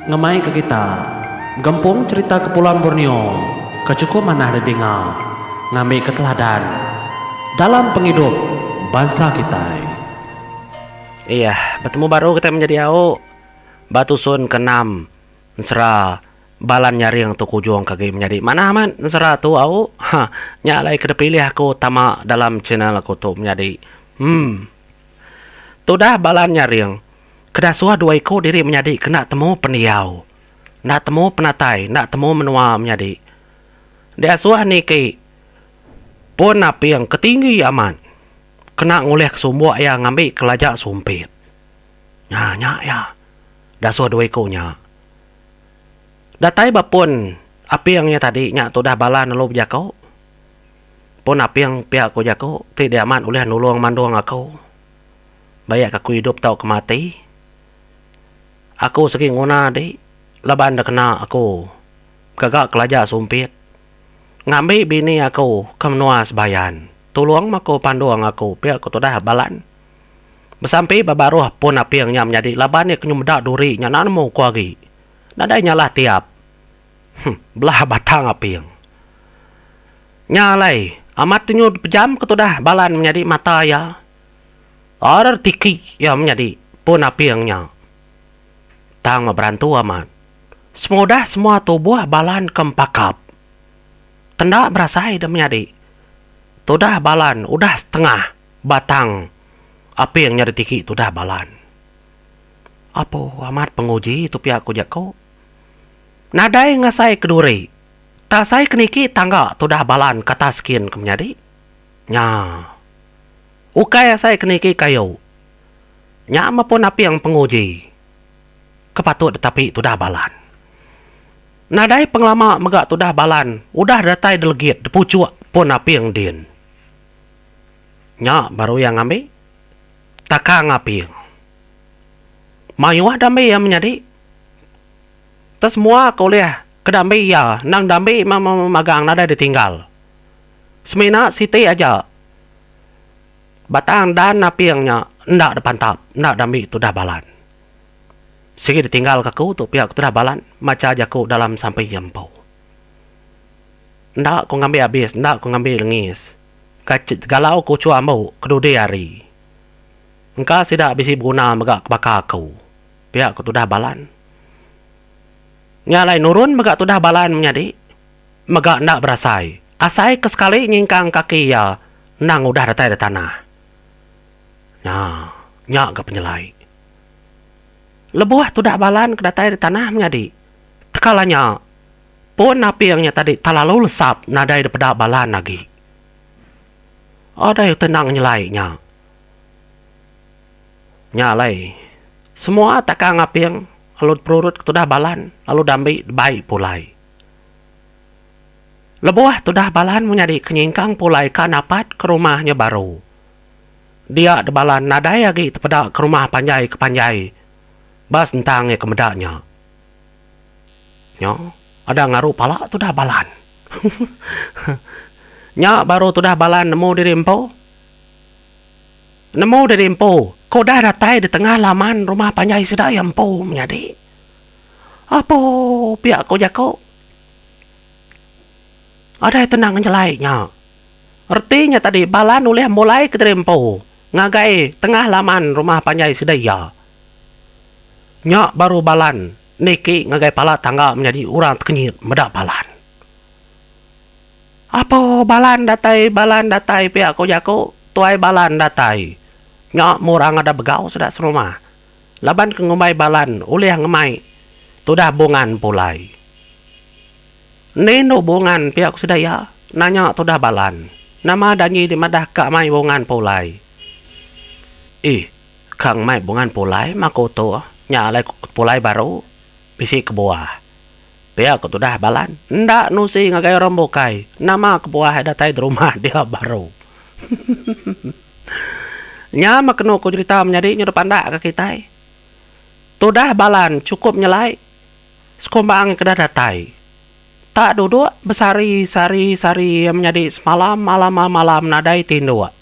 Ngemai ke kita gempung cherita Kepulauan Borneo ke chukup manah didinga ngambi ke teladan dalam pengidup bansa kitai. Iya, betemu baru kitai menjadi au ba tusun ke enam ensera Balan Nyaring tu kujung ke agi menyadi manah amat ensera tu au. Ha nya alai ke dipilih aku tama dalam channel aku tu menyadi. Emm. Tudah Balan Nyaring ke dasuh dua iku diri menyadi ke enda temu pendiau, enda temu penatai, enda temu menua menyadi. Diasuh niki pun aping ke tinggi amat kena ngulih ke sumbuk iya ngambi ke laja sumpit. Nya nya iya dasuh dua iku nya. Datai ba pun aping iya tadi nya tudah Balan lalu bejaku. Pun aping pia ku jaku ti diamat ulih nulung mandung aku. Bayak aku idup tauka mati. Aku segi nguna adi laban da kena aku gaga kelaja sumpit. Ngambi bini aku ke menua sebayan. Tulung meh aku pandung aku pia ku tudah Balan. Besampi ba baruh pun aping nya menyadi laban iya ke nyemeda duri nya enda nemu ku agi. Nadai nyalah tiap. Huh belah batang aping. Nya alai amat tu nyu pejam ke tudah Balan menyadi mata iya. Arr tiki iya menyadi pun aping nya. Tang meh berantu amat. Semudah semua tubuh Balan ke empakap. Tenda berasai deh menyadi. Tudah Balan udah setengah batang aping nya ditiki tudah Balan. Apo amat penguji tu pia ku jaku. Nadai ngasai keduri. Tak asai ke niki tangga tudah Balan ke atas kin ke menyadi. Nya. Ukai asai ke niki kayu. Nya meh pun aping penguji ke patut ditapi tudah Balan. Nadai pengelama mega tudah Balan udah datai delegit depuchuk pun aping din. Nya baru iya ngambi takang aping. Mayuh dambi iya menyadi. Te semua ke ulih ke dambi iya endang dambi magang nadai ditinggal. Semina siti aja. Batang dan aping nya enda dipantap, enda diambi tudah balan. Sigi ditinggalka aku tu pia ku tudah balan macha jaku dalam sampi iya empu. Enda ku ngambi abis, enda ku ngambi lengis. Galau ku uchu ambu ke dudi hari. Engka sida bisi beguna mega ke baka aku, pia ku tudah balan. Nya alai nurun mega tudah balan menyadi mega enda berasai. Asai ke sekali nyingkang kaki iya Endang udah datai da tanah. Nya, nya ga penyelai. Lebuh tudah balan ke datai da tanah menyadi, tekala nya, pun aping nya tadi talalu lesap nadai da peda balan agi. Adai utai endang nyelai nya. Nya alai, semua takang aping lalu perurut ke tudah balan lalu dambi bai pulai. Lebuh tudah Balan menyadi ke nyingkang pulai ka napat ke rumah nya baru. Dia de Balan nadai agi tepeda ke rumah panjai ke panjai ba sentang iya ke meda nya. Nya ada ngaru pala tudah Balan. Nya baru tudah Balan nemu diri empu. Nemu diri empu ke udah datai di tengah laman rumah panjai sida iya empu menyadi. Apo pia ku jaku. Adai tenang nyelai nya. Reti nya tadi bala nulih mulai kediri empu ngagai tengah laman rumah panjai sida iya. Nya baru balan niki ngagai pala tangga menyadi orang tekenyit meda balan. Apo balan datai balan datai pia ku jaku tuai balan datai. Nya meh orang ada begau sida serumah. Laban ke ngumbai balan ulih ngemai tudah bungan pulai. Endi endu bungan pia ku sida iya nanya tudah balan. Nama danji di madah ka mai bungan pulai. Ih ka ngemai bungan pulai mah ku tu nya alai ku pulai baru bisi kebuah. Pia ku tudah balan enda nusi ngagai orang bukai nama kebuah iya datai derumah dia baru. Nya meh kenu ku jerita menyadi nyudah pandak ka kitai. Tudah balan chukup nyelai sekumbang ke dah datai. Tak duduk besari sari sari iya menyadi semalam malam malam nadai tinduk.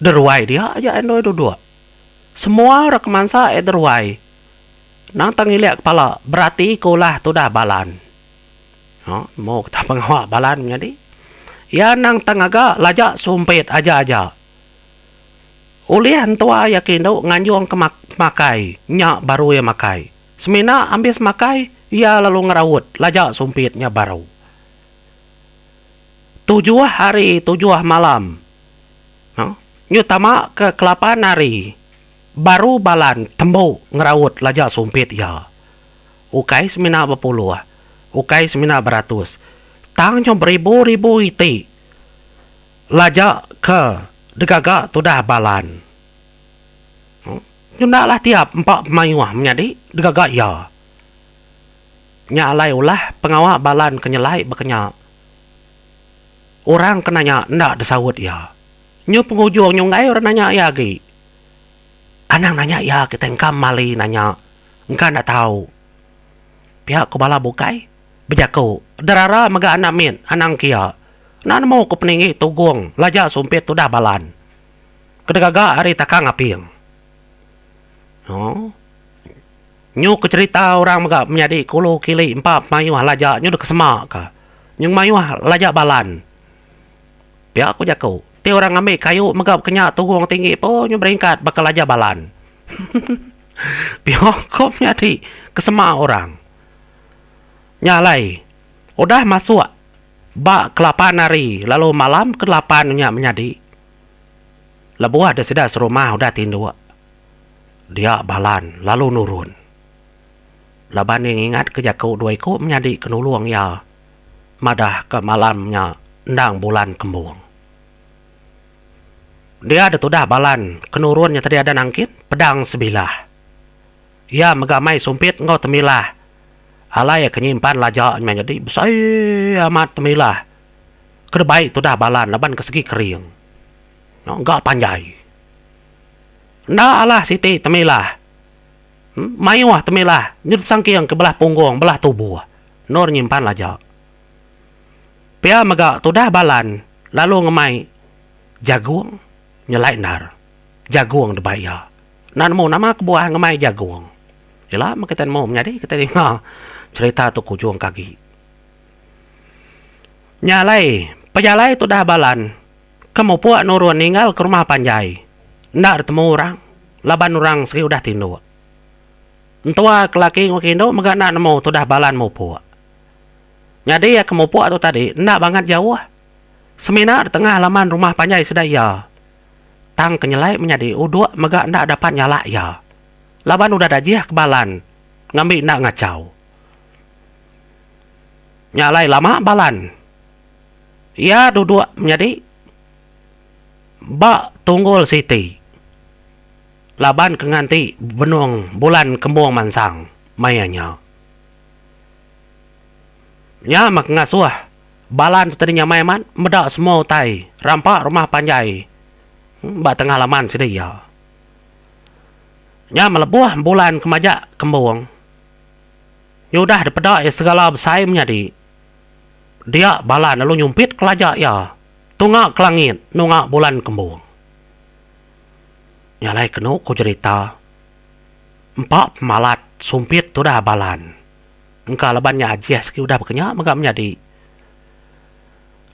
Deruai dia aja endoi duduk. Semua orang ke mansa iya deruai. Nang tang ngilik kepala berati ke ulah tudah Balan. Ha, nemu kita pengawa Balan menyadi. Iya nang tang ngaga laja sumpit aja-aja. Ulih entua iya ke indu nganjung ke pemakai, nya baru iya makai. Semina ambis makai, iya lalu ngeraut laja sumpit nya baru. Tujuh hari tujuh malam. Ha, nyu tama ke kelapan hari baru Balan tembu ngeraut laja sumpit iya. Ukai semina bepuluh, ukai semina beratus, tang nyu beribu-ribu iti laja ke digaga tudah Balan. Nyu enda lah tiap empa pemayuh menyadi digaga iya. Nya alai ulah pengawa Balan ke nyelai baka nya. Orang ke nanya enda disaut iya. Nyu pengujung nyu enggai orang nanya iya agi. Anang nanya iya kitai engka mali nanya engka enda tau. Pia ku bala bukai bejaku derara mega anak mit anang kia. Enda nemu ku peninggi tugung laja sumpit tudah balan. Ke digaga ari takang aping. Ooh. Nyu ke cherita orang mega menyadi kulu kili empa mayuh laja nyu deka sema ka. Nyu mayuh laja balan. Pia ku jaku. Ti orang ngambi kayu mega baka nya tugung tinggi pun nyu beringkat baka laja balan. Pia ku menyadi ke sema orang. Nya alai udah masuk ba kelapan hari lalu malam ke lapan nya menyadi lebuh deh sida serumah udah tinduk. Dia Balan lalu nurun. Laban iya ngingatka jaku dua iku menyadi ke nulung iya madahka malam nya endang bulan kembung. Dia ditudah Balan ke nurun nya tadi ada nangkit pedang sebilah. Iya mega mai sumpit enggau temilah alai iya ke nyimpan laja nya nyadi besai amat temilah ke dibai tudah Balan laban ke segi kering. Nya panjai. Enda alah siti temilah. Mayuh temilah nyut sangking ke belah punggung belah tubuh endur nyimpan laja. Pia mega tudah balan lalu ngemai jagung nyelai endar. Jagung debai iya. Enda nemu nama kebuah ngemai jagung. Ila meh kitai nemu menyadi kitai ninga cherita tu kujung ke agi. Nya alai pejalai tudah balan Ke mupuk nurun ninggal ke rumah panjai enda ditemu orang laban orang segi udah tinduk. Entua ke laki enggau ke indu mega enda nemu tudah balan mupuk. Nyadi iya ke mupuk tu tadi enda bangat jauh semina ditengah laman rumah panjai sida iya. Tang ke nyelai menyadi uduk mega enda dapat nyalak iya laban udah dajih ke balan ngambi enda ngachau. Nya alai lama balan. Iya duduk menyadi ba tunggul siti laban ke nganti benung bulan kembung mansang maya nya. Nya meh ke ngasuh bala enti tadi nyamai amat meda semua utai rampa rumah panjai ba tengah laman sida iya. Nya meh lebuh bulan ke majak kembung nyudah dipeda iya segala besai menyadi. Dia bala lalu nyumpit kelaja iya tunga ke langit nunga bulan kembung. Nya alai kenu ku jerita empa pemalat sumpit tudah balan. Engka laban nya ajih segi udah baka nya mega menyadi.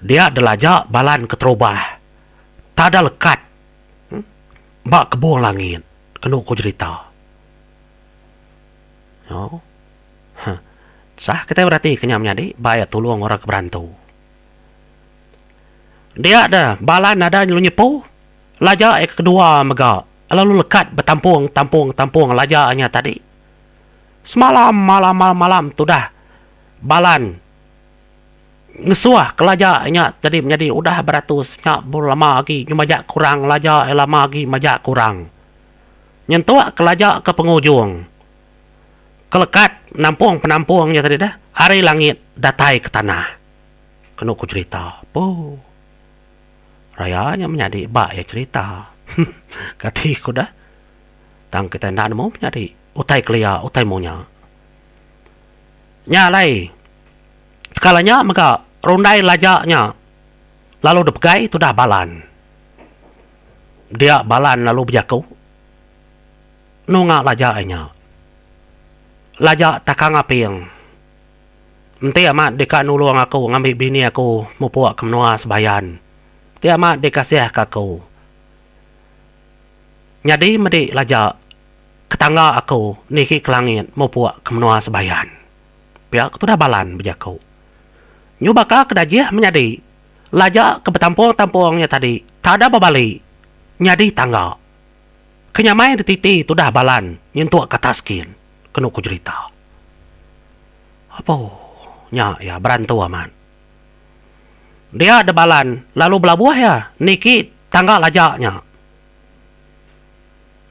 Dia delaja balan keterubah tada lekat ba kebung langit kenu ku jerita. Huh. Sah kitai berati ke nya menyadi ba iya tulung orang ke berantu. Dia deh bala nada nyelu nyepu laja iya ke kedua mega lalu lekat betampung tampung tampung laja nya tadi. Semalam malam malam malam tudah balan ngesuh ke laja nya tadi menyadi udah beratus nya lama agi nyu majak kurang laja iya lama agi majak kurang. Nyentuk ke laja ke pengujung. Kelekat nampung penampung nya tadi dah ari langit datai ke tanah. Kenu ku cherita. Pooh. Raya nya menyadi ba iya cherita. Kati ku dah. Tang kitai enda nemu menyadi utai kelia utai munya. Nya alai sekala nya mega rundai laja nya lalu dipegai tudah balan. Dia balan lalu bejaku. Nunga laja iya nya. Laja Takang Aping. Enti amat deka nulung aku ngambi bini aku mupuk ke menua Sebayan. Ti amat dikasihka aku. Nyadi medi Laja ketangga aku niki ke langit mupuk ke menua Sebayan. Pia ke tudah Balan bejaku. Nyu baka ke dajih menyadi Laja ke betampung-tampung nya tadi tada bebali nyadi tangga. Ke nyamai dititi tudah Balan nyentuk ke atas kin, kenu ku jerita. Apo nya iya berantu amat. Dia de Balan lalu belabuh iya niki tangga laja nya.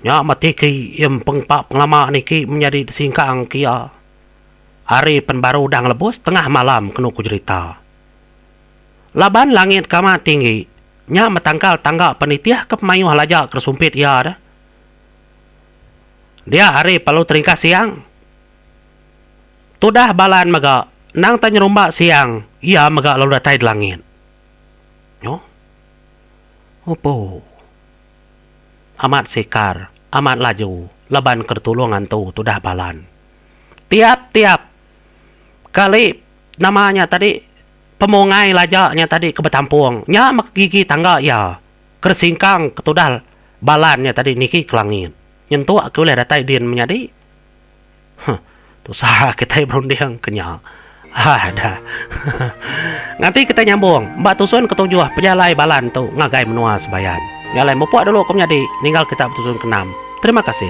Nya meh tiki iya pengpa pengelama niki menyadi disingkang ke iya. Hari pen baru udah ngelebus tengah malam kenu ku jerita. Laban langit ke amat tinggi, nya meh tangkal tangga penitih ke pemayuh laja ke sumpit iya deh. Dia hari perlu teringkas siang. Tudah Balan mega endang tai nyerumba siang iya mega lalu datai di langit. Nyo. Opo. Amat sikar, amat laju laban ke ditulung antu tudah Balan. Tiap-tiap kali nama nya tadi pemungai laja nya tadi ke betampung nya meh gigi tangga iya ke singkang ke tudah Balan nya tadi niki ke langit. Nyentuk ke ulih datai din menyadi. Huh. Tusah kitai berunding ke nya. Hah dah. Nganti kitai nyambung ba tusun ketujuh pejalai Balan tu ngagai menua Sebayan. Nya alai mupuk dulu ku menyadi ninggal kita betusun ke enam. Terima kasih.